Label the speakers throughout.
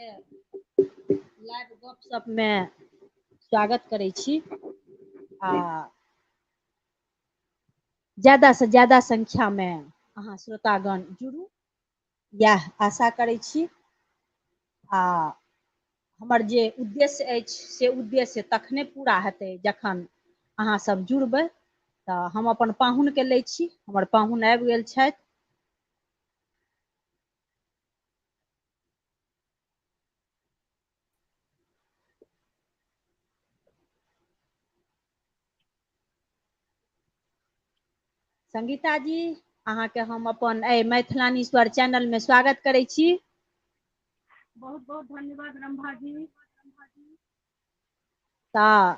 Speaker 1: सबके लाइव गपशपमे स्वागत करै छी। आ ज्यादासँ ज्यादा संख्यामे अहाँ श्रोतागण जुड़ू, इएह आशा करै छी। आ हमर जे उद्देश्य अछि से उद्देश्य तखने पूरा हेतै जखन अहाँसभ जुड़बै। तऽ हम अपन पाहुनके लै छी, हमर पाहुन आबि गेल छथि। संगीता जी, अहाँके हम अपन एहि मैथिलानी स्वर चैनल मे स्वागत करै छी।
Speaker 2: बहुत बहुत धन्यवाद रंभा जी।
Speaker 1: तऽ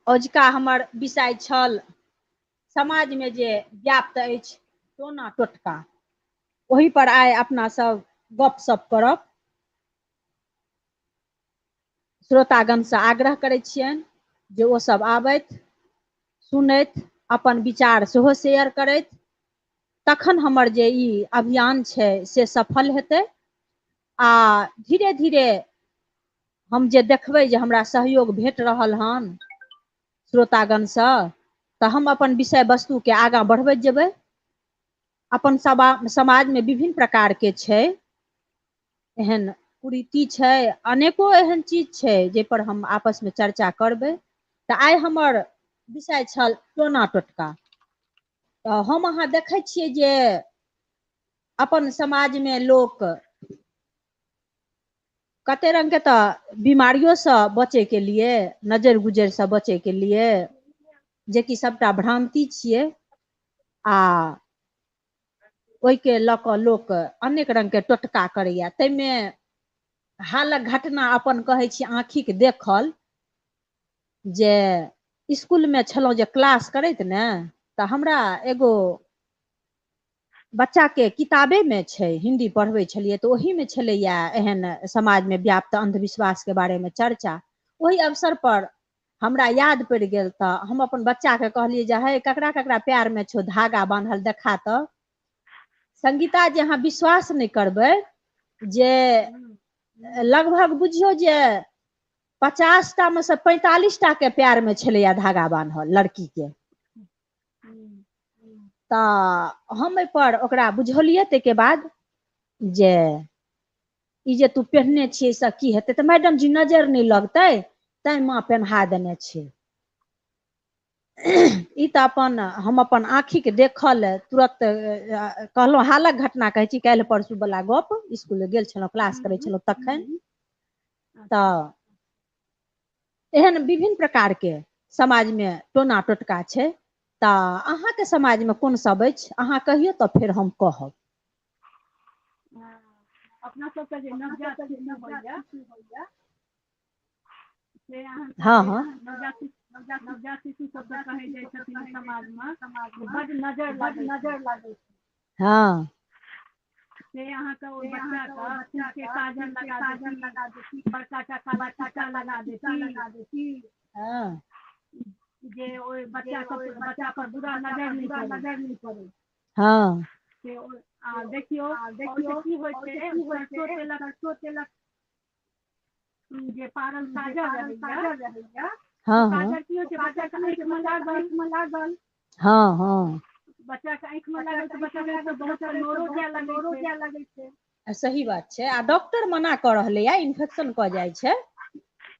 Speaker 1: अजुका हमर विषय छल समाजमे जे व्याप्त अछि टोना टोटका, ओहि पर आइ अपना सब गपशप करब। श्रोतागणसँ आग्रह करै छियनि जे ओसभ आबथि, सुनथि, अपन विचार सेहो शेयर करथि, तखन हमर जे ई अभियान छै से सफल हेतै। आ धीरे धीरे हम जे देखबै जे हमरा सहयोग भेट रहल हन श्रोतागणसँ, तऽ हम अपन विषय वस्तुके आगाँ बढ़बैत जेबै। अपन समाजमे विभिन्न प्रकारके छै, एहन कुरीति छै, अनेको एहन चीज छै जाहिपर हम आपसमे चर्चा करबै। तऽ आइ हमर विषय छल टोना टोटका। तऽ हम अहाँ देखै छियै जे अपन समाजमे लोक कते रंगके तऽ बीमारियोसँ बचैके लिए, नजरि गुजरिसँ बचैके लिए, जेकि सभटा भ्रान्ति छियै, आ ओहिके लऽ कऽ लोक अनेक रंगके टोटका करैया। ताहिमे हालक घटना अपन कहै छी आँखिक देखल, जे इसकुलमे छलहुँ जे क्लास करैत ने, तऽ हमरा एगो बच्चाके किताबेमे छै, हिन्दी पढ़बै छलियै तऽ ओहीमे छलैया एहन समाजमे व्याप्त अन्धविश्वासके बारेमे चर्चा। ओहि अवसर पर हमरा याद पड़ि गेल तऽ हम अपन बच्चाके कहलियै जे हे, ककरा ककरा पैरमे छौ धागा बान्हल, देखा तऽ। संगीता जे अहाँ विश्वास नहि करबै जे लगभग बुझियौ जे 50टा मे से 45टा के पैरमे छलैया धागा बान्हल लड़की के। तऽ हम एहिपर ओकरा बुझौलियै ताहिके बाद जे ई जे तू पेन्हने छियै से की हेतै, तऽ मैडम जी नजर नहि लगतै तैं माँ पेन्हा देने छै। ई तऽ अपन हम अपन आँखिके देखल तुरत कहलहुँ, हालक घटना कहै छी, काल्हि परसू वला गप, इसकुल गेल छलहुँ, क्लास करै छलहुँ तखन। तऽ एहन विभिन्न प्रकारके समाजमे टोना टोटका छै। तऽ अहाँके समाजमे कोन सब अछि, अहाँ कहियौ तऽ फेर हम कहब।
Speaker 2: अपना सबके जे नवजात शिशु होइया से अहाँके
Speaker 1: हँ हँ
Speaker 2: नवजात शिशु सबके कहै जाइ छथिन समाज मे जे बड नजर लागै छै।
Speaker 1: हँ
Speaker 2: से अहाँके ओहि बच्चाके खूबके काजर लगा देती, बड़का टा काला टीका लगा देती,
Speaker 1: हँ
Speaker 2: जे ओहि बच्चा पर बुरा नजर नहि पड़ै।
Speaker 1: हँ
Speaker 2: से आ देखियौ, ओहिसँ की होइ छै, सरसो तेलक जे पारल काजर रहैया, ओ
Speaker 1: हँ हँ
Speaker 2: काजर की होइ छै, बच्चा के आँखि मे लागल,
Speaker 1: हँ हँ
Speaker 2: बच्चा के आँखि मे लागल तऽ बच्चा के आँखि से बहुत नोरो जाय लगै छै।
Speaker 1: सही बात छै। आ डॉक्टर मना कऽ रहलैया, इन्फेक्शन कऽ जाइ छै।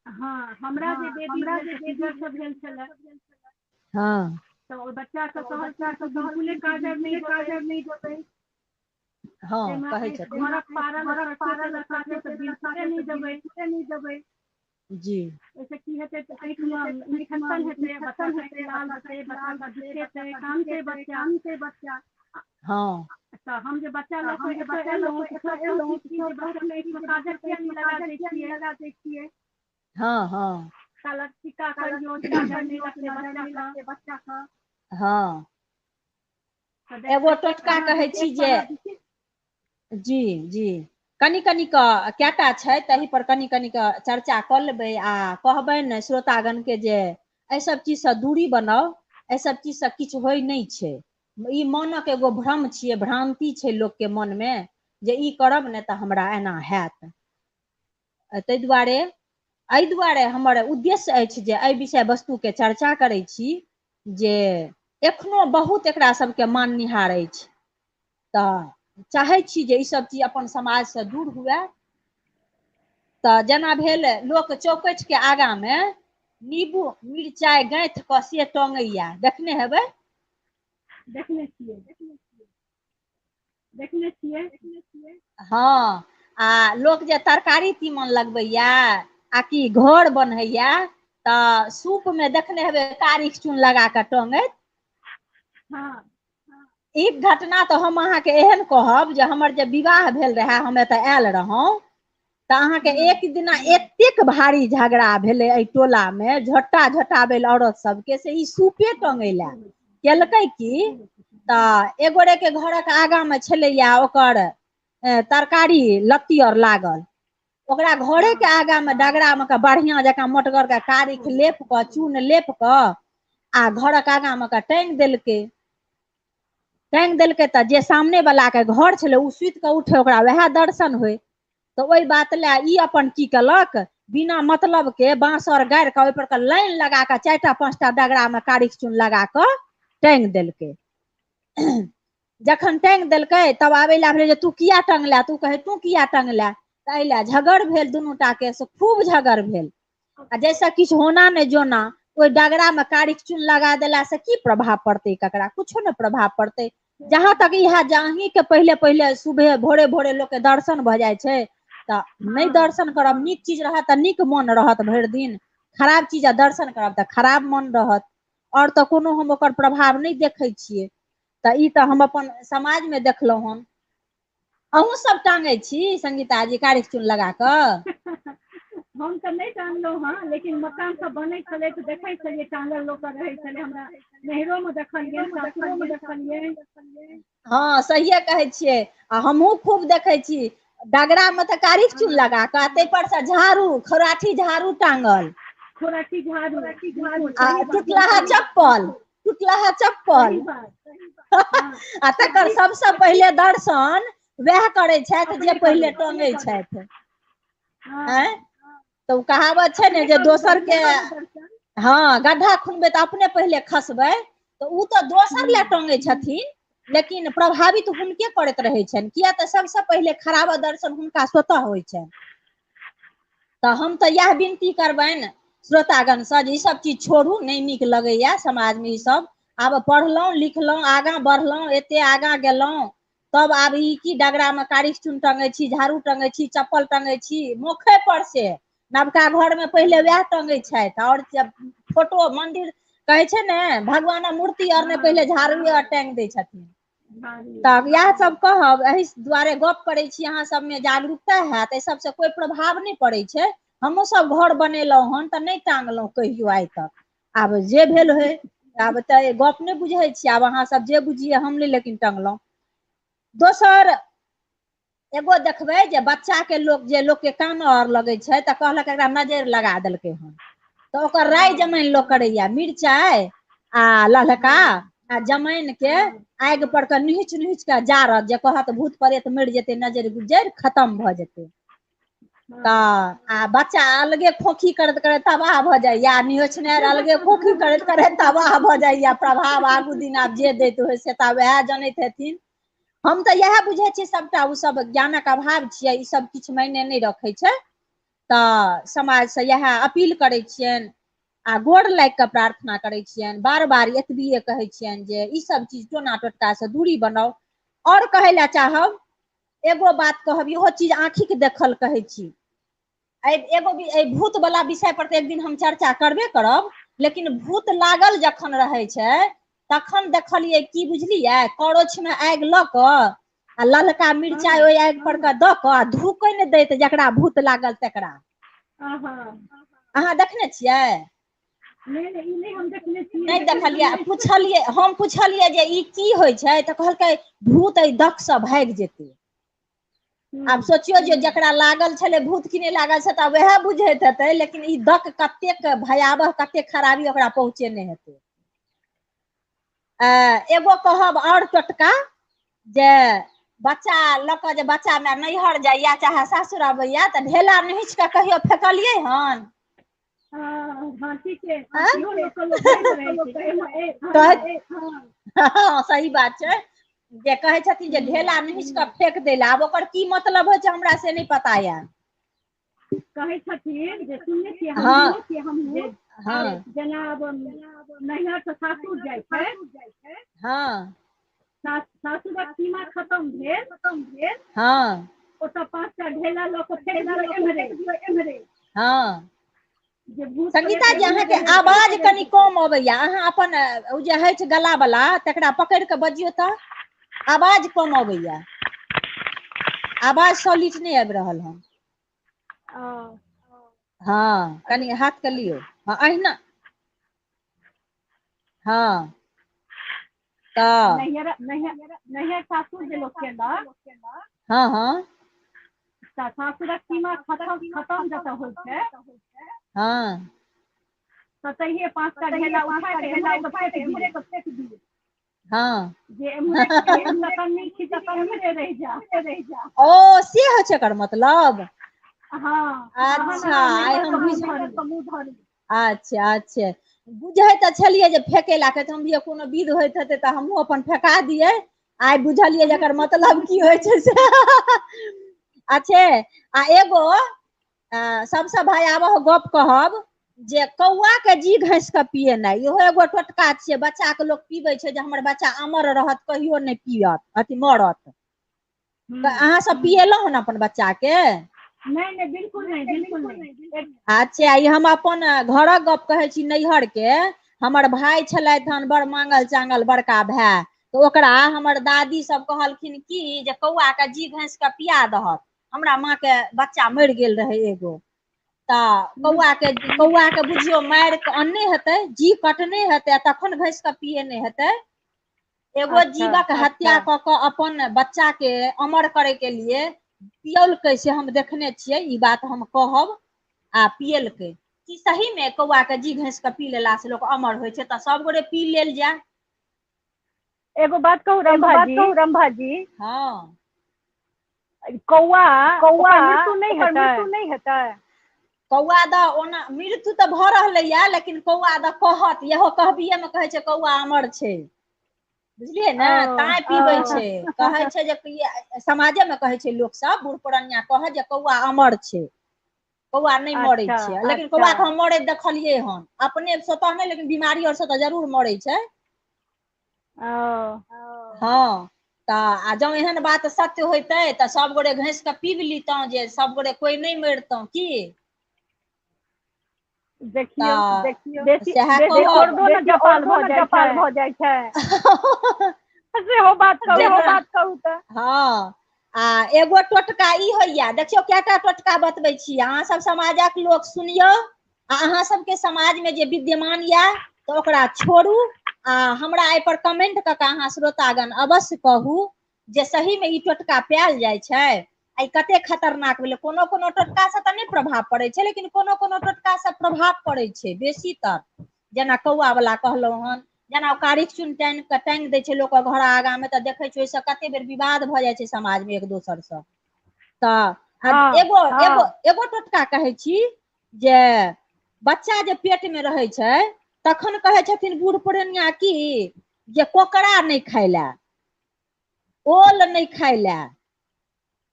Speaker 2: हँ, हमरा जे बेबी भेल तऽ सीजर से भेल छलै।
Speaker 1: हँ
Speaker 2: तऽ ओहि बच्चाके कहलखिन कि बिल्कुले काजर नहि देबै।
Speaker 1: हँ,
Speaker 2: ताहिमे
Speaker 1: कहै
Speaker 2: आँखि
Speaker 1: छथिन।
Speaker 2: घरक पारल सरसो तेलक काजर तऽ बिल्कुले नहि देबै।
Speaker 1: जी।
Speaker 2: ओहिसँ की हेतै तऽ आँखिमे इन्फेक्शन हेतै, बच्चाके आँखि लाल हेतै, बच्चाके दुखेतै, कानतै बच्चा।
Speaker 1: हँ
Speaker 2: तऽ हम जे बच्चा लऽ कऽ एतऽ एलहुँ तऽ सभ कहलखिन कि जे बच्चाके आँखिमे काजर किया नहि लगा दै छियै।
Speaker 1: हँ हँ
Speaker 2: कहलक टीका करियौ तऽ नजर नहि लगतै बच्चाके।
Speaker 1: हँ
Speaker 2: तऽ
Speaker 1: एगो
Speaker 2: देखियौ
Speaker 1: टोटका
Speaker 2: अहाँ
Speaker 1: कहै
Speaker 2: विशेष
Speaker 1: छी जे जी जी, कनि कनि कऽ कएटा छै तही पर कनि कनि कऽ चर्चा कऽ लेबै आ कहबनि ने श्रोतागणके जे एहिसभ चीजसँ दूरी बनाउ, एहिसभ चीजसँ किछु होइ नहि छै। ई मोनक एगो भ्रम छियै, भ्रान्ति छै लोकके मोनमे जे ई करब ने तऽ हमरा एना हैत। ताहि दुआरे एहि दुआरे हमर उद्देश्य अछि जे एहि विषय वस्तुके चर्चा करै छी जे एखनो बहुत एकरा सबके माननिहार अछि। तऽ चाहै छी जे ईसभ चीज अपन समाजसँ दूर हुए। तऽ जेना भेल लोक चौकठिके आगाँमे नीबू मिरचाइ गाँथि कऽ से टंगैया, देखने हेबै।
Speaker 2: देखने छियै, देखने छियै।
Speaker 1: हँ, आ लोक जे तरकारी तीमन लगबैया आ कि घर बन्हैया तऽ सूपमे देखने हेबै कारिख चून लगा कऽ टंगैत।
Speaker 2: हँ।
Speaker 1: ई घटना तऽ हम अहाँके एहन कहब जे हमर जे विवाह भेल रहए, हम एतऽ आयल रहौं, तऽ अहाँके एक दिना एतेक भारी झगड़ा भेलै एहि टोलामे, झोटा झोटाबेल औरत सबके से ई सूपे टंगै लए केलकै की, तऽ एक गोरेके घरक आगाँमे छलैया ओकर तरकारी लत्ती आर लागल, ओकरा घरे के आगाँ मे डगरा मे के बढ़िया जकाँ मोटगर के कारिख लेप कऽ चून लेप कऽ आ घरक आगाँ मे के टाँगि देलकै। टाँगि देलकै तऽ जे सामने वलाके घर छलै ओ सुति कऽ उठे, ओकरा उएह दर्शन होइ। तऽ ओहि बात लए ई अपन की केलक, बिना मतलब के बाँस आर गाड़ि कऽ ओहिपर के लाइन लगा कऽ 4टा 5टा डगरा मे कारिख चून लगा कऽ टाँगि देलकै। जखन टाँगि देलकै तब आबै लए भेलै जे तू किया टंगले, तू कहै तू किया टंगले, तऽ एहि लए झगड़ भेल दुनू टाके, से खूब झगड़ भेल। आ जाहिसँ किछु होना नहि जोना, ओहि डगरामे कारिख चून लगा देलासँ की प्रभाव पड़तै ककरा? कुछो नहि प्रभाव पड़तै। जहाँ तक इएह जे अहीँके पहिले पहिले सुबह भोरे भोरे लोकके दर्शन भऽ जाइ छै, तऽ नहि दर्शन करब, नीक चीज रहत तऽ नीक मोन रहत भरि दिन, खराब चीज आ दर्शन करब तऽ खराब मोन रहत। आओर तऽ कोनो हम ओकर प्रभाव नहि देखै छियै। तऽ ई तऽ हम अपन समाजमे देखलहुँ हन। अहूँ सब टाँगै छी संगीता जी कारिख चून लगा कऽ?
Speaker 2: हम तऽ नहि टांगलहुँ हँ, लेकिन मकान सब बनै छलै तऽ देखै छलियै टांगल लोक रहै छलै। हमरा नैहरो मे देखलियै, सासुरो मे देखलियै।
Speaker 1: हँ, सहिए कहै छियै। आ हमहूँ खूब देखै छी डगरामे तऽ कारिख चून लगा कऽ, ताहि पर से झाड़ू, खोराठी झाड़ू टाँगल,
Speaker 2: खोराठी झाड़ू,
Speaker 1: आ टुटलाहा चप्पल, टुटलाहा चप्पल।
Speaker 2: सही बात।
Speaker 1: आ तकर सबसँ पहिले दर्शन वएह करै छथि जे
Speaker 2: अपने
Speaker 1: पहिले
Speaker 2: करू।
Speaker 1: टंगै छथि।
Speaker 2: हँ।
Speaker 1: आँय, तऽ ओ कहावत छै ने
Speaker 2: अपने
Speaker 1: जे
Speaker 2: करू
Speaker 1: दोसर
Speaker 2: पहिने
Speaker 1: के,
Speaker 2: दर्शन।
Speaker 1: हँ, गड्ढा खुनबै तऽ अपने पहिले खसबै, तऽ ओ तऽ दोसर लए
Speaker 2: हूँ
Speaker 1: टंगै छथिन, लेकिन प्रभावित हुनके करैत रहै छनि, किया तऽ सबसँ पहिले खराबा दर्शन हुनका स्वतः होइ छनि। तऽ हम तऽ इएह विनती करबनि श्रोतागणसँ जे ईसभ चीज छोड़ू, नहि नीक लगैए समाजमे ईसभ। आब पढ़लहुँ लिखलहुँ, आगाँ बढ़लहुँ, एते आगाँ गेलहुँ, तब आब ई की डगरामे कारिख चून टंगै छी, झाड़ू टंगै छी, चप्पल टंगै छी मोखे पर से। नवका घरमे पहिले
Speaker 2: हँ
Speaker 1: वएह टंगै छथि, आओर फोटो मन्दिर कहै छै ने भगवानक मूर्ति आर ने पहिले
Speaker 2: हँ
Speaker 1: झाड़ुए आर टाँगि दै छथिन।
Speaker 2: झाड़ू।
Speaker 1: तऽ इएह सब कहब, एहि दुआरे गप करै छी, अहाँ सबमे जागरूकता हैत, एहि सबसँ कोइ प्रभाव नहि पड़ै छै। हमहुँ सब घर बनेलहुँ हन तऽ नहि टांगलहुँ कहियो आइ तक। आब जे भेल होय, आब तऽ गप नहि बुझै छियै, आब अहाँ सब जे बुझियै, हम नहि लेकिन टंगलहुँ। दोसर एगो देखबै जे बच्चा के लोक जे लोकके कानऽ आर लगै छै तऽ कहलक एकरा नजरि लगा देलकै हन, तऽ ओकर राय
Speaker 2: हँ
Speaker 1: जमाइन लोक करैया, मिरचाइ आ ललका
Speaker 2: हँ
Speaker 1: आ जमाइन के
Speaker 2: हँ
Speaker 1: आगि पर के नुहिच नुहिच कऽ जारत, जे कहत भूत प्रेत मरि जेतै, नजरि गुजरि खतम भऽ जेतै।
Speaker 2: हँ
Speaker 1: तऽ आ बच्चा अलगे खोखी करैत करैत तबाह भऽ जाइया, आ निहोछनार अलगे खोखी करैत करैत तबाह भऽ जाइया। प्रभाव आगू दिन आब जे दैत होय से तऽ आब वएह जनैत हेथिन। हम तऽ इएह बुझै छियै सभटा ओसभ ज्ञानक अभाव छियै, ईसभ किछु मायने नहि रखै छै। तऽ समाजसँ इएह अपील करै छियनि आ गोर लागि कऽ प्रार्थना करै छियनि, बार बार एतबिए कहै छियनि जे ईसभ चीज टोना टोटकासँ दूरी बनाउ। आओर कहै लए चाहब, एगो बात कहब, इहो चीज आँखिके देखल कहै छी। एगो एहि भूतवला विषय पर तऽ एक दिन हम चर्चा करबे करब, लेकिन भूत लागल जखन रहै छै तखन देखलियै की बुझलियै, करछमे आगि लऽ कऽ आ ललका मिरचाइ
Speaker 2: हँ
Speaker 1: ओहि आगि पर के दऽ कऽ आ धूकनि दैत जकरा भूत लागल तकरा।
Speaker 2: आहा।
Speaker 1: अहाँ देखने छियै?
Speaker 2: नहि नहि, ई नहि हम देखने छियै,
Speaker 1: नहि
Speaker 2: लेकिन
Speaker 1: देखलियै।
Speaker 2: सुनने
Speaker 1: पुछलियै, हम पुछलियै जे ई की होइ छै, तऽ कहलकै भूत एहि दकसँ भागि जेतै। आब
Speaker 2: हूँ
Speaker 1: सोचियौ जे जकरा लागल छलै भूत कि नहि लागल छै, तऽ आब उएह बुझैत हेतै, लेकिन ई दक कतेक भयावह, कतेक खराबी ओकरा पहुँचेने हेतै। एगो कहब आओर टोटका जे बच्चा लऽ कऽ जे बच्चा मे नैहर जाइया चाहे सासुर अबैया तऽ ढेला नहिच कऽ कहियो फेकलियै हन?
Speaker 2: हँ, ठीक छै।
Speaker 1: आँय?
Speaker 2: इहो लोक लोक कहैत रहै छै
Speaker 1: कहैत हँ, सही बात छै जे कहै छथिन जे ढेला नहिच कऽ फेेक दै लए। आब ओकर की मतलब होइ छै, हमरा से नहि पता यऽ।
Speaker 2: कहै छथिन जे सुनने छियै
Speaker 1: हँ।
Speaker 2: हमहूँ जे
Speaker 1: हँ।
Speaker 2: जेना आब नैहर से सासुर जाइ छै,
Speaker 1: हँ।
Speaker 2: सासुरक सीमा खतम भेल,
Speaker 1: हँ।
Speaker 2: ओतऽ 5टा ढेला लऽ कऽ फेक दियौ एम्हरे।
Speaker 1: हँ।
Speaker 2: जे भूत
Speaker 1: संगीता
Speaker 2: प्रेत
Speaker 1: जी, अहाँके
Speaker 2: एम्हरे
Speaker 1: आवाज कनि कम अबैया। अहाँ अपन ओ जे होइ छै गला वाला तकरा पकड़ि कऽ बजियौ तऽ आवाज कम अबैया, आवाज सॉलिड नहि आबि रहल हन। हँ, कनि हाथ के लियौ। हँ, अहिना। हँ, तऽ
Speaker 2: नैहर नैहर नैहर सासुर जे लोक केलक,
Speaker 1: हँ हँ।
Speaker 2: तऽ सासुरक सीमा खतम खतम जतऽ होइ छै,
Speaker 1: हँ।
Speaker 2: ततहिये 5टा ढेला उठा कऽ एम्हरे के फेक दियौ।
Speaker 1: हँ।
Speaker 2: जे एम्हरे लकन्नी खिचड़ी एम्हरे रहि जा।
Speaker 1: ओ से होइ छै एकर मतलब?
Speaker 2: हँ।
Speaker 1: अच्छा, आइ हम बुझि
Speaker 2: मुँह धरू।
Speaker 1: अच्छा अच्छा, बुझै तऽ छलियै जे फेकै ला कहै हम कोनो विध होइत हेतै तऽ हमहूँ अपन फेका दियै। आइ बुझलियै जे एकर मतलब की होइ छै से। अच्छे, आ एगो सबसँ भयावह गप कहब जे कौआ के जी घसि कऽ पियेनाइ, इहो एगो टोटका छियै। बच्चा के लोक पीबै छै जे हमर बच्चा अमर रहत, कहियो नहि पियत अथी मरत। तऽ अहाँ सब पियेलहुँ हन अपन बच्चा के?
Speaker 2: नहि नहि, बिल्कुल नहि, बिल्कुल नहि।
Speaker 1: अच्छा, ई हम अपन घरक गप कहै छी, नैहर के। हमर भाय छलथि हन बड़ मांगल चांगल बड़का भाय, तऽ ओकरा हमर दादी सब कहलखिन कि जे कौआ के जी घसि कऽ पिया दहक। हमरा माँ के बच्चा मरि गेल रहै एगो, तऽ कौआ के बुझियौ मारि कऽ अनने हेतै, जी कटने हेतै आ तखन घसि कऽ पियेने हेतै। एगो जीवक हत्या कऽ कऽ अपन बच्चा के अमर करे के लिए पियौलकै, से हम देखने छियै, ई बात हम कहब। आ पियेलकै कि सही मे कौआ के जी घसि कऽ पी लेला से लोक अमर होइ छै? तऽ सब गोरे पी लेल जाय।
Speaker 2: एगो बात कहू
Speaker 3: एगो
Speaker 2: रंभा
Speaker 3: बात
Speaker 2: जी?
Speaker 3: कहू रंभा जी?
Speaker 1: हँ।
Speaker 2: कौआ
Speaker 3: कौआ
Speaker 2: ओकर मृत्यु नहि
Speaker 3: ओकर
Speaker 2: हेतै?
Speaker 3: मृत्यु नहि हेतै?
Speaker 1: कौआ दऽ ओना मृत्यु तऽ भऽ रहलैया, लेकिन कौआ दऽ कहत इहो कहबिये मे कहै छै कौआ अमर छै, बुझलियै ने?
Speaker 2: ओ
Speaker 1: ताँय पीबै छै। कहै छै जे समाजे मे कहै छै लोक सब, बूढ़ पुरनिया कहै जे कौआ अमर छै, कौआ नहि मरै छै। लेकिन कौआ के हम मरैत देखलियै हन अपने स्वतः नहि, लेकिन बीमारी आर से तऽ जरूर मरै छै।
Speaker 2: ओ
Speaker 1: हँ, तऽ आ जँ एहन बात सत्य होइतै तऽ सभगोरे घसि कऽ पीब लीतहुँ जे सभगोरे कोइ नहि मरितहुँ की?
Speaker 2: देखियौ,
Speaker 1: तऽ
Speaker 2: बेसी
Speaker 1: सएह
Speaker 2: बेसी
Speaker 1: कहब।
Speaker 2: औरदो ने
Speaker 3: बेसी
Speaker 2: जपाल
Speaker 3: औरदो
Speaker 2: भऽ
Speaker 3: ने
Speaker 2: जाइ
Speaker 3: जपाल
Speaker 2: छै।
Speaker 3: भऽ जाइ छै।
Speaker 2: सेहो बात कहू
Speaker 1: जेना
Speaker 2: तऽ।
Speaker 3: बात कहू तऽ।
Speaker 1: हँ, आ एगो टोटका ई होइया, देखियौ कएटा टोटका बतबै छी। अहाँ सब समाजक लोक सुनियौ आ अहाँ सबके समाजमे जे विद्यमान यए तऽ ओकरा छोड़ू आ हमरा एहिपर कमेंट कऽ कऽ अहाँ श्रोतागण अवश्य कहू जे सहीमे ई टोटका पायल जाइ छै आ ई कते खतरनाक भेलै। कोनो कोनो टोटकासँ तऽ नहि प्रभाव पड़ै छै, लेकिन कोनो कोनो टोटकासँ प्रभाव पड़ै छै बेसी तर, जेना कौआ वाला कहलहुँ हन, जेना ओ कारिख चून टाँगि कऽ टाँगि दै छै लोकके घर आगाँमे, तऽ देखै छियै ओहिसँ कते बेर विवाद भऽ जाइ छै समाजमे एक दोसरसँ। तऽ आ
Speaker 2: हँ।
Speaker 1: एगो एगो एगो टोटका कहै छी जे बच्चा जे पेटमे रहै छै तखन कहै छथिन बूढ़ पुरनिया की जे कोकरा नहि खाय लए, ओल नहि खाय लए।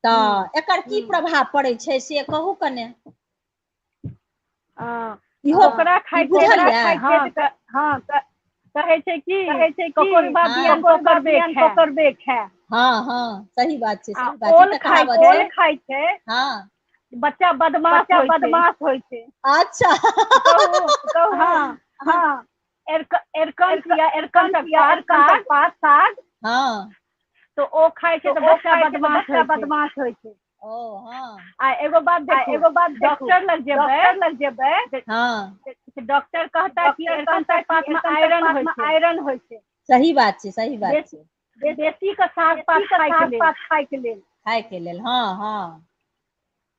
Speaker 1: तऽ एकर की प्रभाव पड़ै छै से कहू कने।
Speaker 2: हँ।
Speaker 1: इहो
Speaker 2: ओकरा
Speaker 1: ई
Speaker 2: खाइ छै
Speaker 1: बुझल
Speaker 2: तऽ
Speaker 1: यऽ?
Speaker 2: हँ, हँ, कहै छै कि
Speaker 3: कहै छै की
Speaker 2: ककोरबा बियान
Speaker 3: ककोरबा
Speaker 2: कोकरबे
Speaker 3: बियान
Speaker 2: खाय।
Speaker 3: कोकरबे खाय।
Speaker 1: हँ हँ, सही बात छै,
Speaker 2: आ
Speaker 1: सही बात छै, ई
Speaker 2: ओल
Speaker 1: तऽ
Speaker 2: खाइ
Speaker 1: कहावत
Speaker 2: छै,
Speaker 1: छै।
Speaker 3: ओल खाय छै।
Speaker 1: हँ।
Speaker 2: बच्चा बदमाश
Speaker 3: बच्चा
Speaker 2: होइ छै।
Speaker 3: बदमाश होइ छै।
Speaker 1: अच्छा।
Speaker 2: कहू।
Speaker 3: कहू।
Speaker 2: हँ।
Speaker 3: हँ।
Speaker 2: एरकंच या
Speaker 3: एरकंच
Speaker 2: एरकंचक
Speaker 3: या
Speaker 2: पात
Speaker 3: एरकंचक
Speaker 2: साग,
Speaker 3: पात साग,
Speaker 1: हँ।
Speaker 2: तऽ ओ खाइ छै
Speaker 3: तऽ
Speaker 2: तऽ
Speaker 3: ओ
Speaker 2: बच्चा
Speaker 3: खाइ छै तऽ
Speaker 2: बदमाश
Speaker 3: बच्चा
Speaker 2: होइ छै।
Speaker 3: बदमाश होइ छै।
Speaker 1: ओ हँ।
Speaker 2: आ एगो बात
Speaker 3: आ
Speaker 2: देखू,
Speaker 3: एगो बात देखू,
Speaker 2: डॉक्टर लग जेबै
Speaker 3: डॉक्टर लग जेबै
Speaker 1: हँ।
Speaker 2: तऽ डॉक्टर कहता कि
Speaker 3: डॉक्टर कहता
Speaker 2: अरिकंचक
Speaker 3: कि
Speaker 2: पातमे
Speaker 3: एरकंचक
Speaker 2: आयरन
Speaker 3: पात
Speaker 2: होइ
Speaker 3: मे
Speaker 2: छै,
Speaker 3: आयरन होइ छै।
Speaker 1: सही बात छै, सही बात
Speaker 2: बेसी
Speaker 1: छै।
Speaker 2: बेसी कऽ साग
Speaker 3: बेसी
Speaker 2: पात
Speaker 3: के
Speaker 2: खायके
Speaker 3: साग
Speaker 2: लेल।
Speaker 3: पात खायके लेल।
Speaker 1: खायके लेल, हँ हँ।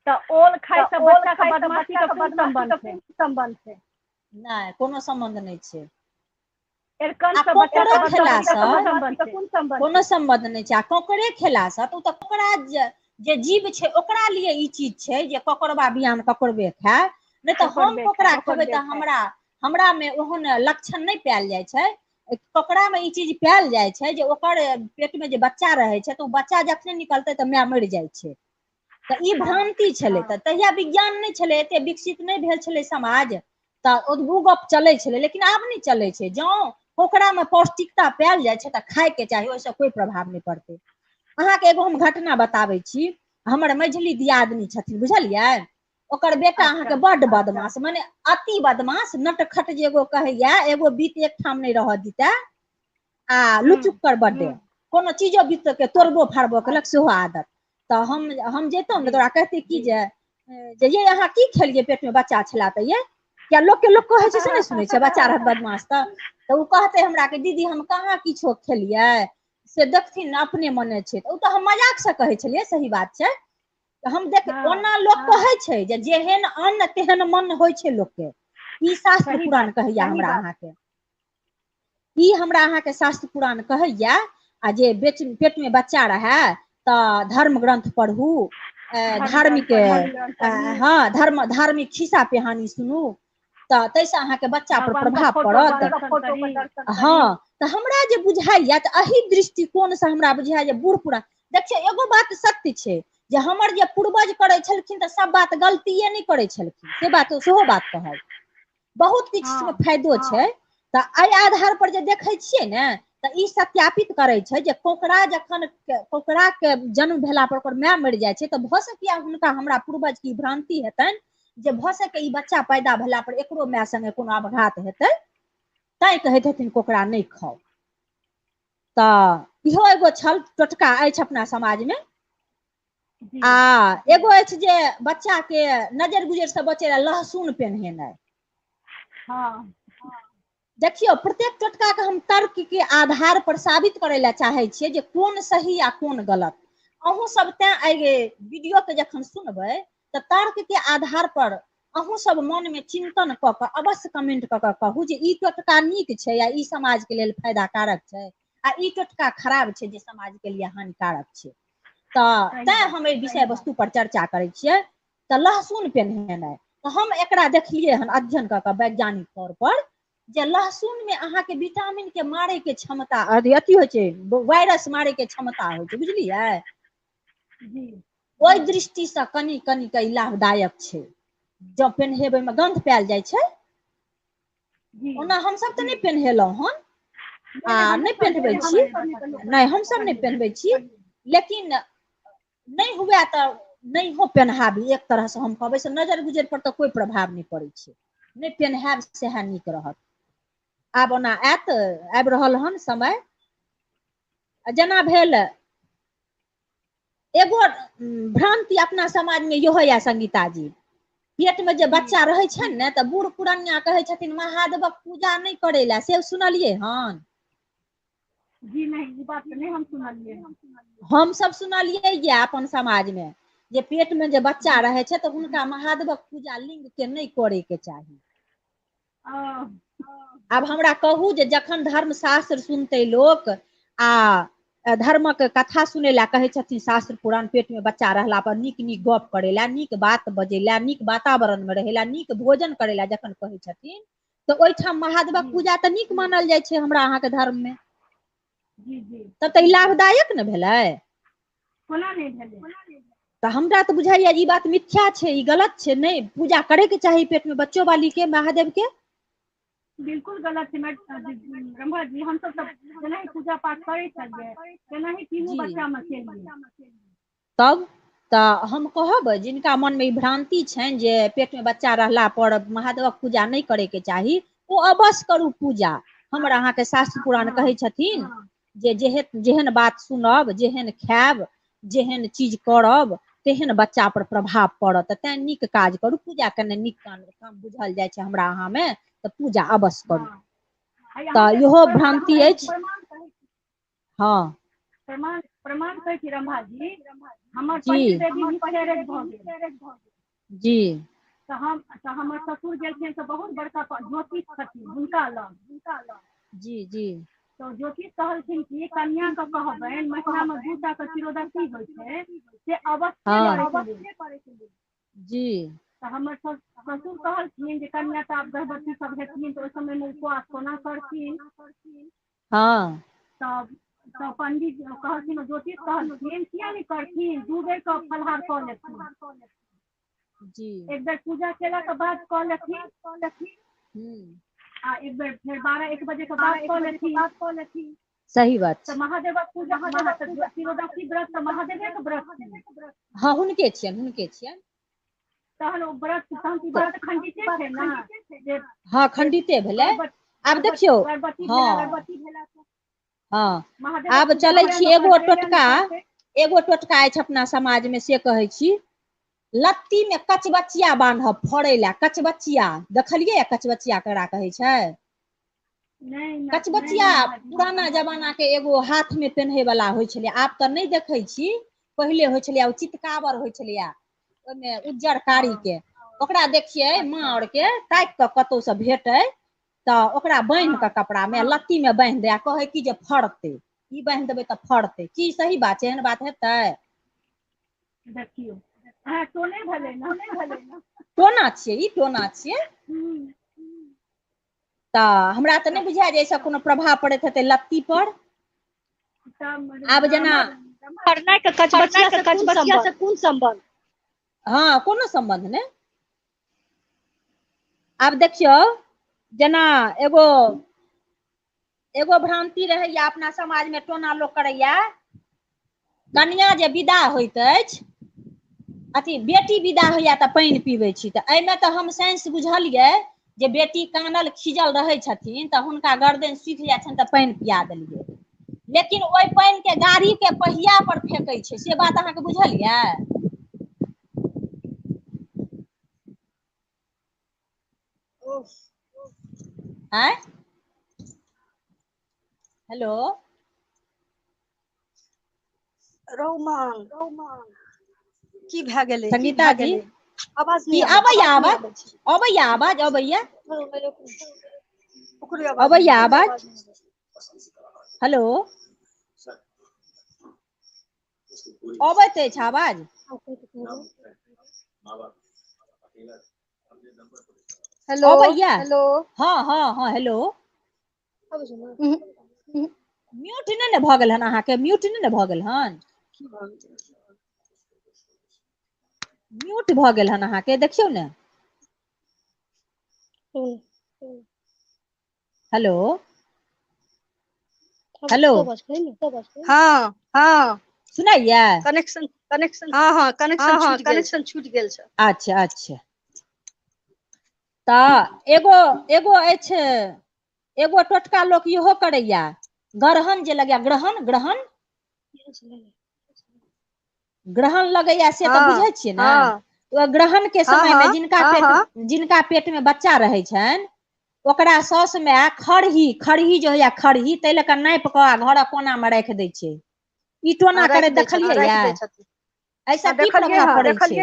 Speaker 2: तऽ ओल
Speaker 3: तऽ
Speaker 2: खायसँ
Speaker 3: ओल
Speaker 2: बच्चाके
Speaker 3: खाय से
Speaker 2: बदमाशीके
Speaker 3: बच्चा के
Speaker 2: कोन
Speaker 3: बदमाशी
Speaker 2: सम्बन्ध
Speaker 3: के
Speaker 2: छै?
Speaker 3: कोन सम्बन्ध छै?
Speaker 1: नहि, कोनो सम्बन्ध नहि छै। आ कोकड़ो खेलासँ कोनो सम्बन्ध नहि छै। आ कोकड़े खेलासँ तऽ ओ तऽ कोकड़ा जे जीव छै ओकरा लिए ई चीज छै जे ककड़बा बियान ककड़बे खाय, नहि तऽ हम कोकड़ा खेबै तऽ हमरा हमरामे ओहन लक्षण नहि पायल जाइ छै। ककड़ामे ई चीज पायल जाइ छै जे ओकर पेटमे जे बच्चा रहै छै तऽ ओ बच्चा जखने निकलतै तऽ माय मरि जाइ छै। तऽ ई भ्रान्ति छलै। तऽ तहिया विज्ञान नहि छलै, एते विकसित नहि भेल छलै समाज, तऽ ओ गप चलै छलै, लेकिन आब नहि चलै छै। जँ ओकरामे पौष्टिकता पायल जाइ छै तऽ खायके चाही, ओहिसँ कोइ प्रभाव नहि पड़तै। अहाँके एगो हम घटना बताबै छी। हमर मझली दियादनी छथिन, बुझलियै, ओकर बेटा अहाँके बड्ड बदमाश, मने अति बदमाश, नटखट जे एगो कहैया, एगो बीत एकठाम नहि रहऽ दितै, आ लुचुक्कर बड्डे, कोनो चीजो बीत के तोड़बो फाड़बो केलक, सेहो आदत। तऽ हम जैतहुँ ने तऽ ओकरा कहतै की जे जे ये अहाँ की खेलियै, पेटमे बच्चा छला तऽ ये किया लोकके लोक कहै छै से नहि सुनै छै, बच्चा रहत बदमाश। तऽ ओ कहतै हमरा कि दीदी हम कहाँ किछो खेलियै, से देखथिन ने अपने मने छै। तऽ ओ तऽ हम मजाकसँ कहै छलियै, सही बात छै। तऽ हम देख ओना लोक कहै छै जे जेहन अन्न तेहन मन होइ छै लोकके, ई शास्त्र पुराण कहैया हमरा अहाँके, ई हमरा अहाँके शास्त्र पुराण कहैया। आ जे पेटमे बच्चा रहए तऽ धर्म ग्रंथ पढ़ू, धार्मिक, हँ, धर्म धार्मिक खिस्सा पिहानी सुनू, तऽ ताहिसँ अहाँके बच्चा पर प्रभाव पड़त। हँ, तऽ हमरा जे बुझाइया तऽ एहि दृष्टिकोणसँ हमरा बुझाइया जे बूढ़ पुरान, देखियौ एगो बात सत्य छै जे हमर जे पूर्वज करै छलखिन तऽ सब बात गलतिये नहि करै छलखिन, से बात सेहो बात कहब, बहुत किछु फायदो छै। तऽ एहि आधार पर जे देखै छियै ने तऽ ई सत्यापित करै छै जे कोकड़ा जखन कोकड़ाके जन्म भेला पर ओकर माय मरि जाइ छै तऽ भऽ सकैए हुनका हमरा पूर्वजके ई भ्रान्ति हेतनि जे भऽ सकै ई बच्चा पैदा भेला पर एकरो माय संगे कोनो अपघात हेतै, तैं कहैत हेथिन कोकड़ा नहि खाउ। तऽ इहो एगो छल टोटका अछि अपना समाजमे। आ एगो अछि जे बच्चाके नजर गुजर से बचै लए लहसुन पेन्हेनाइ।
Speaker 2: हँ,
Speaker 1: देखियौ प्रत्येक टोटकाके हम तर्कके आधार पर साबित करै लए चाहै छियै जे कोन सही आ कोन गलत। अहूँ सब तें एहि वीडियोके जखन सुनबै तऽ तर्कके आधार पर अहूँ सब मनमे चिन्तन कऽ कऽ अवश्य कमेंट कऽ कऽ कहू जे ई टोटका नीक छै आ ई समाजके लेल फायदाकारक छै, आ ई टोटका खराब छै जे समाजके लिए हानिकारक छै। तऽ
Speaker 2: सही
Speaker 1: तैं
Speaker 2: बात,
Speaker 1: हम एहि
Speaker 2: सही
Speaker 1: विषय
Speaker 2: बात।
Speaker 1: वस्तु पर चर्चा करै छियै। तऽ लहसुन पेन्हेनाइ, तऽ हम एकरा देखलियै हन अध्ययन कऽ कऽ वैज्ञानिक तौर पर जे लहसुनमे अहाँके विटामिनके मारैके क्षमता अथी होइ छै, वायरस मारैके क्षमता होइ छै, बुझलियै।
Speaker 2: जी।
Speaker 1: ओहि दृष्टिसँ कनि कनि कऽ ई लाभदायक छै। जँ पेन्हेबै ओहिमे गन्ध पायल जाइ छै। ओना हमसभ तऽ नहि पेन्हेलहुँ हन आ नहि पेन्हबै छी, नहि हमसभ नहि पेन्हबै छी, लेकिन नहि हुए तऽ नहियो पेन्हाबी, एक तरहसँ हम कहबै से नजर गुजर पर तऽ कोइ प्रभाव नहि पड़ै छै, नहि पेन्हायब सएह नीक रहत। आब ओना आयत, आबि रहल हन समय। जेना भेल एगो भ्रान्ति अपना समाजमे इहो यए संगीता जी, पेटमे जे बच्चा रहै छनि ने तऽ बूढ़ पुरनिया कहै छथिन महादेवक पूजा नहि करै लए, से सुनलियै हन?
Speaker 2: जी नहि, ई बात तऽ नहि हम सुनलियै हन।
Speaker 1: हमसभ सुनलियै यए अपन समाजमे जे पेटमे जे बच्चा रहै छै तऽ हुनका महादेवक पूजा लिंगके नहि करैके चाही। आब हमरा कहू जे जखन धर्मशास्त्र सुनतै लोक आ धर्मक कथा सुनै लए कहै छथिन शास्त्र पुराण, पेटमे बच्चा रहला पर नीक नीक गप करै लए, नीक बात बजै लए, नीक वातावरणमे रहै लए, नीक भोजन करै लए जखन कहै छथिन तऽ ओहिठाम महादेवक पूजा तऽ नीक मानल जाइ छै हमरा अहाँके धर्ममे।
Speaker 2: जी जी।
Speaker 1: तब तऽ ई लाभदायक ने भेलै।
Speaker 2: कोना नहि भेलै?
Speaker 1: तऽ हमरा तऽ बुझाइया ई बात मिथ्या छै, ई गलत छै, नहि पूजा करैके चाही पेटमे बच्चो वाली के महादेवके।
Speaker 2: बिल्कुल गलत छै रंभा जी, हमसभ तऽ जेनाहि पूजा पाठ करै छलियै तेनाही तीनू
Speaker 1: जी
Speaker 2: बच्चामे केलियै।
Speaker 1: तब तऽ हम कहब जिनका मनमे ई भ्रान्ति छनि जे पेटमे बच्चा रहला पर महादेवक पूजा नहि करैके चाही, ओ अवश्य करू पूजा। हमर अहाँके शास्त्र पुराण
Speaker 2: हँ
Speaker 1: कहै छथिन जे जेहन बात सुनब, जेहन खायब, जेहन चीज करब, तेहन बच्चा पर प्रभाव पड़त। तेँ नीक काज करू, पूजा केनाइ नीक काम काम बुझल जाइ छै हमरा अहाँमे, तऽ पूजा अवश्य करू।
Speaker 2: हँ, आ
Speaker 1: तऽ
Speaker 2: अहाँके
Speaker 1: इहो
Speaker 2: प्रमाण
Speaker 1: भ्रान्ति
Speaker 2: कहै
Speaker 1: अछि।
Speaker 2: छी।
Speaker 1: हँ।
Speaker 2: प्रमाण प्रमाण कहै छी रंभा जी, हमर
Speaker 1: जी
Speaker 2: पहिल बेबी मिसकैरेज भऽ गेल।
Speaker 1: जी।
Speaker 2: तऽ हम तऽ हमर ससुर गेलखिन तऽ बहुत बड़का ज्योतिष छथिन हुनका लग।
Speaker 1: जी जी।
Speaker 2: तऽ ज्योतिष कहलखिन कि कनिआँके कहबनि महिनामे 2टा के तिरोदसी होइ छै से अवश्य करैके लेल।
Speaker 1: जी।
Speaker 2: तऽ हमर ससुर कहलखिन जे कनिया तऽ आब गर्भवती सब हेथिन तऽ ओहि समयमे उपवास कोना करथिन।
Speaker 1: हँ।
Speaker 2: तब तऽ पंडित कहलखिन, ज्योतिष कहलखिन किया नहि करथिन, 2 बेर के फलाहार कऽ लेथिन।
Speaker 1: जी।
Speaker 2: एक बेर पूजा केलाके बाद कऽ लेथिन आ एक बेर फेर 12-1 बजे के बाद कऽ लेथिन।
Speaker 1: सही बात
Speaker 2: तऽ महादेवक पूजा, तिरोदसी व्रत तऽ महादेवे के व्रत छै।
Speaker 1: हँ, हुनके छियनि, हुनके छियनि।
Speaker 2: तहन ओ व्रत, तहन ई व्रत खंडिते छै ने।
Speaker 1: हँ, खंडिते भेलै। आब देखियौ, हँ हँ, आब चलै छी एगो टोटका, एगो टोटका अछि अपना समाजमे, से कहै छी। लत्तीमे कचबचिया बान्हब फड़ै लए, कचबचिया देखलियै? कचबचिया ककरा कहै छै? कचबचिया पुराना जमाना के एगो हाथमे पेन्है वाला होइ छलै, आब तऽ नहि देखै छी, पहिले होइ छलैया ओ चितकाबर होइ छलैया, ओहिमे उज्जर कारी के, ओकरा देखियै माँ आओर के ताकि कऽ कतहुसँ भेटै तऽ ओकरा बान्हि कऽ कपड़ामे लत्तीमे बान्हि दै, कहै कि जे फड़तै, ई बान्हि देबै तऽ फड़तै। की सही बात छै? एहन बात हेतै?
Speaker 2: देखियौ, टोने भेलै ने,
Speaker 1: टोना छियै ई, टोना छियै। तऽ हमरा तऽ नहि बुझाय जे एहिसँ कोनो प्रभाव पड़ैत हेतै लत्ती पर। आब जेना
Speaker 3: कचबचिया से कोन सम्बन्ध?
Speaker 1: हँ, कोनो सम्बन्ध नहि। आब देखियौ, जेना एगो एगो भ्रांति रहैया अपना समाजमे, टोना लोक करैया, कनिया जे विदा होइत अछि, अथी बेटी विदा होइया तऽ पानि पीबै छी, तऽ एहिमे तऽ हम साइंस बुझलियै जे बेटी कानल खीजल रहै छथिन तऽ हुनका गर्दन सुखि जाइ छनि तऽ पानि पिया देलियै, लेकिन ओहि पानिके गाड़ीके पहिया पर फेकै छै, से बात अहाँके बुझल यऽ? आँय, हेलो
Speaker 3: रोमान, की भए गेलै?
Speaker 1: संगीता जी,
Speaker 3: आवाज
Speaker 1: की आबैया? आवाज अबैया? आवाज अबैया? अबैया आवाज? हेलो, अबैत अछि आवाज?
Speaker 3: हेलो,
Speaker 1: अबैया?
Speaker 3: हेलो।
Speaker 1: हँ हँ हँ, हेलो। म्यूट नहि ने भऽ गेल हन अहाँके? म्यूट नहि ने भऽ गेल हन? म्यूट भऽ गेल हन अहाँके? देखियौ ने। Hello hello.
Speaker 3: हँ
Speaker 1: हँ, सुनाइया?
Speaker 3: कनेक्शन, कनेक्शन, हँ हँ, कनेक्शन, हँ, कनेक्शन छूटि गेल छै।
Speaker 1: अच्छा अच्छा। तऽ एगो एगो अछि, एगो टोटका लोक इहो करैया, ग्रहण जे लगैया, ग्रहण ग्रहण ग्रहण लगैया, से तऽ बुझै छियै ने? ओ ग्रहण के समय मे जिनका पेट, जिनका पेट मे बच्चा रहै छनि, ओकरा साउस माय खरही, खरही जे होइया खरही, ताहि लऽ कऽ नापि कऽ घरक कोना मे राखि दै छै। ई टोना करैत देखलियै? एहिसँ की प्रभाव पड़ै छै?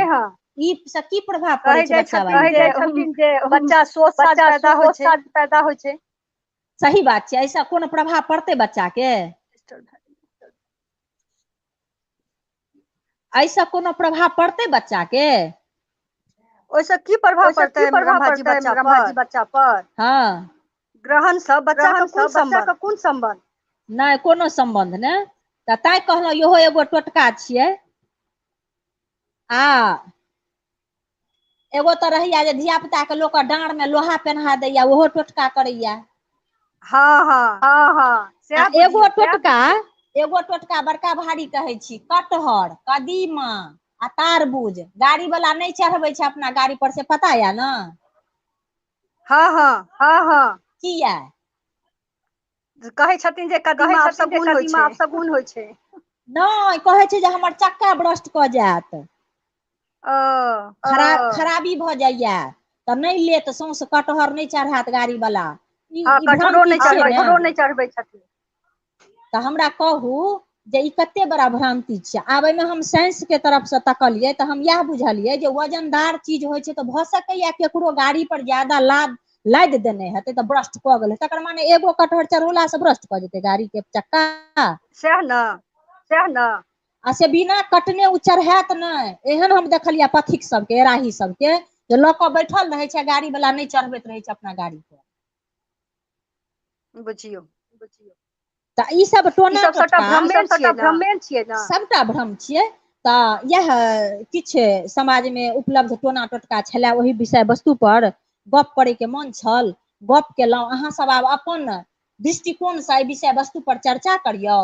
Speaker 1: ई से की प्रभाव पड़ै छै बच्चा?
Speaker 3: कहै जाइ छथिन जे बच्चा सोच पैदा होइ छै, पैदा होइ छै।
Speaker 1: सही बात छै। एहिसँ कोनो प्रभाव पड़तै बच्चा के? एहिसँ कोनो प्रभाव पड़तै बच्चा के?
Speaker 3: ओहिसँ की प्रभाव पड़तै बच्चा पर? बच्चा पर,
Speaker 1: हँ,
Speaker 3: ग्रहण सँ बच्चा के कोन सम्बन्ध? कोन सम्बन्ध?
Speaker 1: नहि, कोनो सम्बन्ध नहि। तऽ तैं कहलहुँ इहो एगो टोटका छियै। आ एगो तऽ रहैया जे धिया पुता के लोक डाँर मे लोहा पेन्हा दैया, ओहो टोटका करैया।
Speaker 3: हँ हँ
Speaker 1: हँ हँ। आ एगो टोटका, एगो टोटका बड़का भारी कहै छी, कटहर, कदीमा आ तारबूज गाड़ी वाला नहि चढ़बै छै अपना गाड़ी पर, से पता या ने?
Speaker 3: हँ हँ
Speaker 1: हँ हँ। किया?
Speaker 3: कहै छथिन जे कदीमा अपशगुन होइ छै, अपशगुन होइ छै।
Speaker 1: नहि, कहै छै जे हमर चक्का ब्रस्ट कऽ जायत, खराबी भऽ जाइया तऽ नहि लेत, सौंस कटहर नहि चढ़ायत गाड़ी वाला।
Speaker 3: कटहरो नहि चढ़बै, नहि चढ़बै छथिन।
Speaker 1: तऽ हमरा कहू जे ई कते बड़ा भ्रांति छै। आब एहिमे हम साइंस के तरफसँ तकलियै तऽ हम इएह बुझलियै जे वजनदार चीज होइ छै तऽ भऽ सकैया केकरो गाड़ी पर ज्यादा लाद लादि देने हेतै तऽ ब्रस्ट कऽ गेलै, तकर माने एगो कटहर चढ़ौलासँ ब्रस्ट कऽ जेतै गाड़ीके चक्का?
Speaker 3: सएह ने, सएह ने।
Speaker 1: आ से बिना कटने ओ चढ़ायत नहि। एहन हम देखलियै पथिक सबके, राही सबके, जे लऽ कऽ बैठल रहै छै, गाड़ी वाला नहि चढ़बैत रहै छै अपना गाड़ी पर।
Speaker 3: बुझियौ।
Speaker 1: तऽ ई सब
Speaker 3: ई
Speaker 1: टोना
Speaker 3: सब सबटा
Speaker 1: टोटका
Speaker 3: भ्रमे छियै ने।
Speaker 1: सबटा भ्रम छियै। तऽ इएह किछु समाजमे उपलब्ध टोना टोटका छलए, ओहि विषय वस्तु पर गप करैके मन छल, गप केलहुँ। अहाँ सब आब अपन दृष्टिकोणसँ एहि विषय वस्तु पर चर्चा करियौ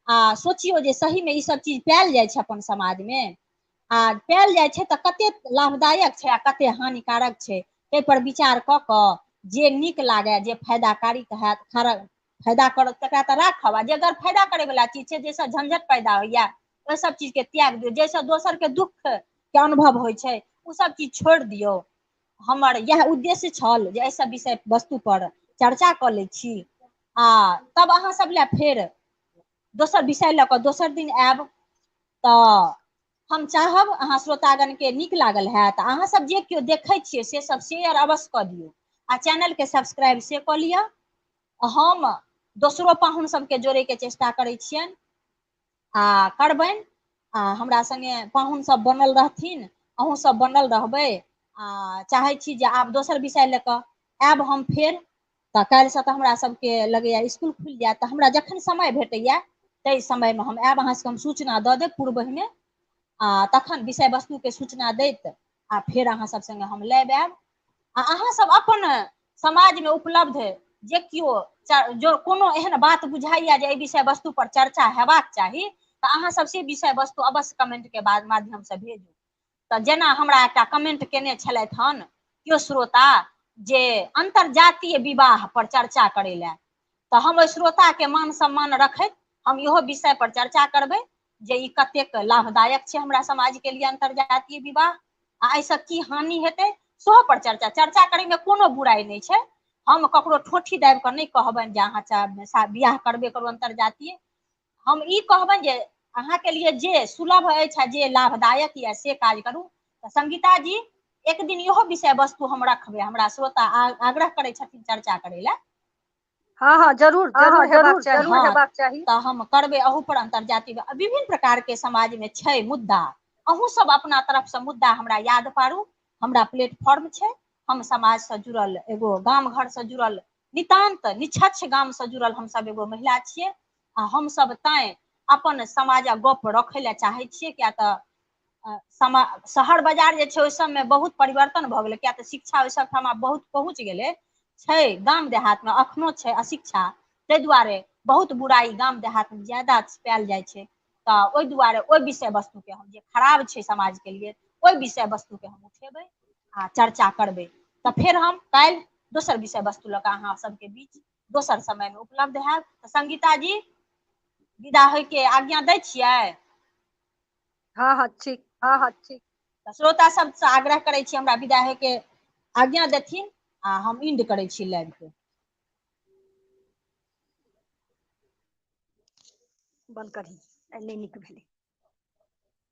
Speaker 1: आ सोचियौ जे सहीमे ई सब चीज पायल जाइ छै अपन समाजमे, आ पायल जाइ छै तऽ कते लाभदायक छै आ कते हानिकारक छै, ताहि पर विचार कऽ कऽ जे नीक लागए, जे फायदाकारी हैत, फायदा करत तकरा तऽ राखब, आ जे अगर फायदा करैवला चीज छै, जाहिसँ झंझट पैदा होइया, ओहि सब चीजके त्याग दियौ। जाहिसँ दोसरके दुःखके अनुभव होइ छै, ओ सब चीज छोड़ि दियौ। हमर इएह उद्देश्य छल जे एहि सब विषय वस्तु पर चर्चा कऽ लै छी, आ तब अहाँ सब लए फेर दोसर विषय लऽ कऽ दोसर दिन आयब। तऽ हम चाहब अहाँ श्रोतागणके नीक लागल हैत। अहाँ सब जे केओ देखै छियै से सब शेयर अवश्य कऽ दियौ आ चैनलके सब्सक्राइब से कऽ लिअ। हम दोसरो पाहुन सबके जोड़ैके चेष्टा करै छियनि आ करबनि, आ हमरा सङ्गे पाहुन सब बनल रहथिन, अहूँ सब बनल रहबै। आ चाहै छी जे आब दोसर विषय लऽ कऽ आयब हम फेर। तऽ काल्हिसँ तऽ हमरा सबके लगैया स्कुल खुलि जायत, तऽ हमरा जखन समय भेटैया ताहि समयमे हम आयब। अहाँ सबके हम सूचना दऽ देब पूर्वहिमे, आ तखन विषय वस्तुके सूचना दैत आ फेर अहाँ सब सङ्गे हम लाइव आयब। आ अहाँ सब अपन समाजमे उपलब्ध जे केओ जो कोनो एहन बात बुझाइया जे एहि विषय वस्तु पर चर्चा हेबाक चाही, तऽ अहाँ सब से विषय वस्तु अवश्य कमेंट के बाद माध्यमसँ भेजू। तऽ जेना हमरा एकटा कमेंट केने छलथि हन केओ श्रोता जे अंतरजातीय विवाह पर चर्चा करै लए, तऽ हम ओहि श्रोताके मान सम्मान रखैत हम इहो विषय पर चर्चा करबै जे ई कतेक लाभदायक छै हमरा समाज के लिए अंतरजातीय विवाह, आ एहिसँ की हानि हेतै, सेहो पर चर्चा चर्चा करैमे कोनो बुराइ नहि छै। हम ककरो ठोठी दाबि कऽ नहि कहबनि जे अहाँ बियाह करबे करू अंतरजातीय। हम ई कहबनि जे अहाँके लिए जे सुलभ अछि आ जे लाभदायक यऽ से काज करू। तऽ संगीता जी, एक दिन इहो विषय वस्तु हम रखबै, हमरा श्रोता आग्रह करै छथिन चर्चा करै लए।
Speaker 3: हँ हँ, जरूर जरूर हेबाक चाही।
Speaker 1: हँ, तऽ हम करबै अहू पर। अंतरजातीय विभिन्न प्रकार के समाज मे छै मुद्दा। अहूँ सब अपना तरफ से मुद्दा हमरा याद पारू। हमरा प्लेटफॉर्म छै, हम समाज से जुड़ल एगो गाम घर से जुड़ल, नितान्त निछच्छ गाम से जुड़ल हमसब एगो महिला छियै, आ हमसब तैं अपन समाजक गप रखै लए चाहै छियै। किया तऽ शहर बाजार जे छै ओहि सबमे बहुत परिवर्तन भऽ गेलै, किया तऽ शिक्षा ओहि सब ठाम बहुत पहुँच गेलै। छै गाम देहातमे अखनो छै अशिक्षा, ताहि दुआरे बहुत बुराइ गाम देहातमे ज्यादा पायल जाइ छै। तऽ ओहि दुआरे ओहि विषय वस्तुके हम, जे खराब छै समाजके लिए, ओहि विषय वस्तुके हम उठेबै आ चर्चा करबै। तऽ फेर हम काल्हि दोसर विषय वस्तु लऽ कऽ अहाँ सबके बीच दोसर समयमे उपलब्ध हैब। तऽ संगीता जी, विदा होयके आज्ञा दै छियै?
Speaker 3: हँ हँ, ठीक।
Speaker 1: तऽ श्रोता सबसँ आग्रह करै छी हमरा विदा होयके आज्ञा देथिन, आ हम इंड करै छी लाइव के।
Speaker 3: बंद करही, आइ नहि नीक भेलै।